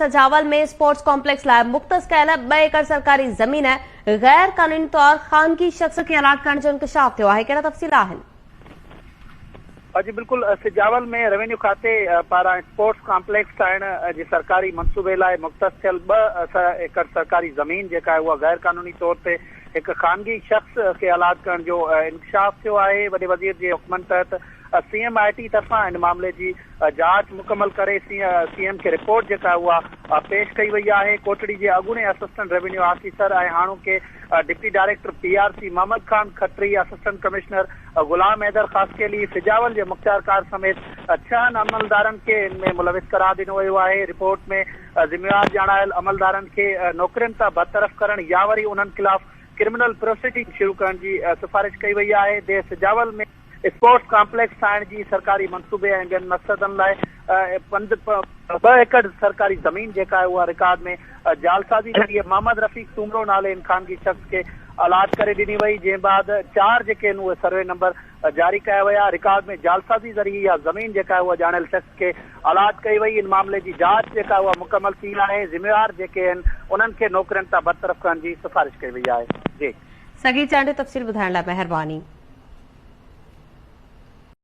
Sujawal ۾ sports complex لاء مختص ڪيل 2 ايڪڙ سرڪاري زمين غير قانوني طور خانگي شخص کي الاٽ ڪرڻ جو انڪشاف ٿيو آهي، ڪهڙا تفصيل آهن؟ جي بلڪل سجاول ۾ روينيو کاتي پاران اسپورٽس ڪامپليڪس ٺاهڻ جي سرڪاري منصوبي لاء مختص ٿيل 2 ايڪڙ سرڪاري زمين جيڪا آهي اها غير قانوني طور تي هڪ خانگي شخص کي الاٽ ڪرڻ جو انڪشاف ٿيو آهي. وڏي وزير جي حڪمن تحت سي ايم I ٽي طرفان ان معاملي جي جاچ مڪمل ڪري سي ايم کي رپورٽ جيڪا آهي اها پيش ڪئي وئي آهي. ڪوٽڙي جي اڳوڻي اسسٽنٽ روينيو آفيسر ۽ هاڻوڪي deputy director P R C Muhammad Khan Khatri, assistant commissioner Ghulam Haider Khaskheli, Sujawal جي مختيارڪار سميت ڇهن عملدارن کي ان ۾ ملوث قرار ڏنو ويو آهي. رپورٽ ۾ ذميوار ڄاڻايل عملدارن کي نوڪرين تان برطرف ڪرڻ يا وري انهن خلاف ڪرمنل پروسيڊنگ شروع ڪرڻ جي سفارش ڪئي وئي آهي. ديهه سجاول ۾ اسپورٽس ڪامپليڪس ٺاهڻ جي سرڪاري منصوبي ۽ ٻين مقصدن لاء 2 ايڪڙ سرڪاري زمين جيڪا آهي اها رڪارڊ ۾ جعلسازي ذريعي محمد رفيق سومرو نالي ان خانگي شخص کي الاٽ ڪري ڏني وئي جنهن بعد چار جيڪي آهن اهي سروي نمبر جاري ڪيا ويا رڪارڊ ۾ جعلسازي ذريعي اها زمين جيڪا آهي اها ڄاڻايل شخص کي الاٽ ڪئي وئي ان معاملي جي جاچ جيڪا آهي اها مڪمل ٿي آهي ذميوار جيڪي آهن انهن کي نوڪرين تان برطرف ڪرڻ جي سفارش ڪئي وئي آهي جي. صغير چانڊيو تفصيل ٻڌائڻ لاء مهرباني.